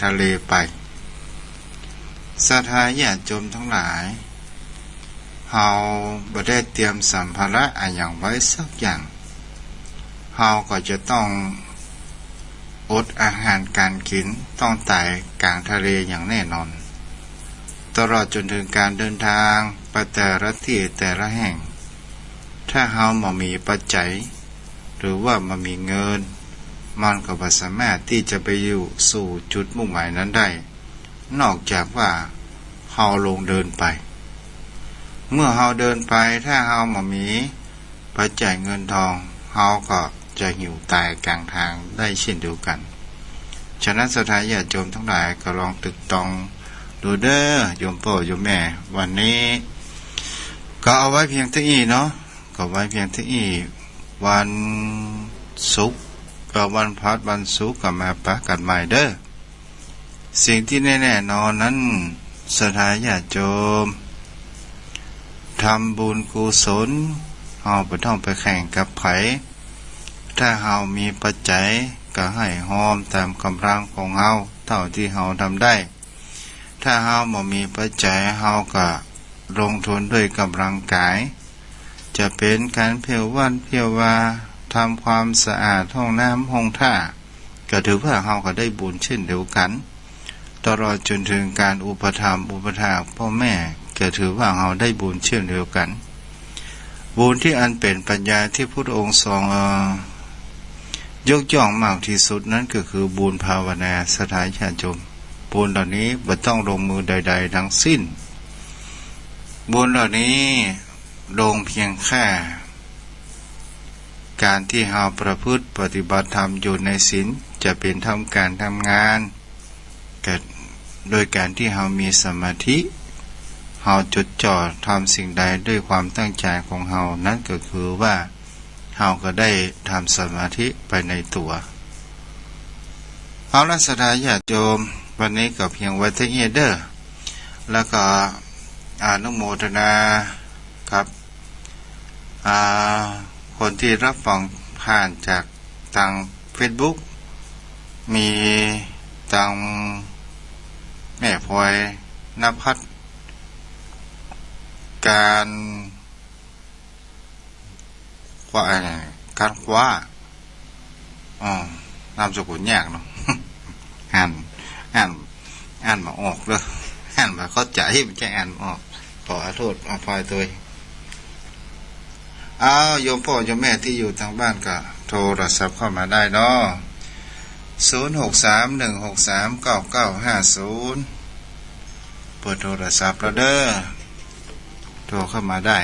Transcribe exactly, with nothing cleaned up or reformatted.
ทะเลไป ศรัทธาญาติโยมตังหลาย เฮาบ่ได้เตรียมสัมภาระอะหยังไว้สักอย่าง เฮาก็จะต้องอดอาหารก๋านกิ๋น ต้องต๋ายก๋างทะเลอย่างแน่นอน ตลอดจ๋นเถิงก๋านเดินทางไปแต่ละตี้แต่ละแห่ง ถ้าเฮาบ่มีปัจจัย หรือว่าบ่มีเงิน มันก็บ่สามารถตี้จะไปอยู่สู่จุดมุ่งหมายนั้นได้ นอกจากว่าเฮาลงเดินไป เมื่อเฮาเดินไป ถ้าเฮาบ่มีปัจจัยเงินทอง เฮาก็จะหิวต๋ายก๋างตางได้เช่นเดียวกั๋น ฉะนั้นศรัทธาญาติโยมตังหลายก็ลองตึกตองดูเด้อ โยมป้อโยมแม่ วันนี้ก็เอาไว้เพียงเต้าอี้เนาะ ก็ไว้เพียงเต้าอี้ วันศุกร์ เอ่อ วันพฤหัส วันศุกร์ก็มาปะกั๋นใหม่เด้อ สิ่งตี้แน่ๆ นอนนั้น ศรัทธาญาติโยม ทำบุญกุศล เฮาบ่ต้องไปแข่งกับใผ ถ้าเฮามีปัจจัยก็หื้อฮอมต๋ามก๋ำลังของเฮา เต้าตี้เฮาทำได้ ถ้าเฮาบ่มีปัจจัย เฮาก็ลงทุนด้วยก๋ำลังก๋าย จะเป๋นก๋านเผี้ยววัดเผี้ยววา ทำความสะอาดห้องน้ำห้องท่า ก็ถือว่าเฮาก็ได้บุญเช่นเดียวกั๋น ตลอดจ๋นเถิงก๋านอุปถัมภ์อุปถากพ่อแม่ ก็ถือว่าเฮาได้บุญเช่นเดียวกั๋น บุญตี้อันเป๋นปัญญาตี้พุทธองค์ทรง เอ่อ ยกย่องมากตี้สุดนั้นก็คือบุญภาวนา ศรัทธาญาติโยม บุญเหล่านี้บ่ต้องลงมือใดๆ ทั้งสิ้น บุญเหล่านี้ลงเพียงแค่ก๋านตี้เฮาประพฤติปฏิบัติธรรมอยู่ในศีล จะเป๋นทำก๋านทำงาน ก็โดยก๋านตี้เฮามีสมาธิ เฮาจดจ่อทำสิ่งใดด้วยความตั้งใจ๋ของเฮา นั้นก็คือว่าเฮาก็ได้ทำสมาธิไปในตั๋ว เอาละศรัทธาญาติโยม วันนี้ก็เพียงไว้เต้าอี้เด้อ แล้วก็อนุโมทนากับ อ่า คนตี้รับฟังผ่านจากตางเฟซบุ๊ก มีตางแม่พลอย ณภัทร การ คว้า เอ่อ การคว้า อ๋อ นามสกุลยากเนาะ อ่าน อ่าน อ่านบ่ออกเด้อ อ่านบ่เข้าใจ๋ บ่ใจ้อ่านบ่ออก ขออโทษอภัยตวย อ้าว โยมป้อโยมแม่ตี้อยู่ตางบ้านก็โทรศัพท์เข้ามาได้เนาะ ศูนย์หกสาม หนึ่งหกสาม เก้าเก้าห้าศูนย์ เปิดโทรศัพท์แล้วเด้อ โทรเข้ามาได้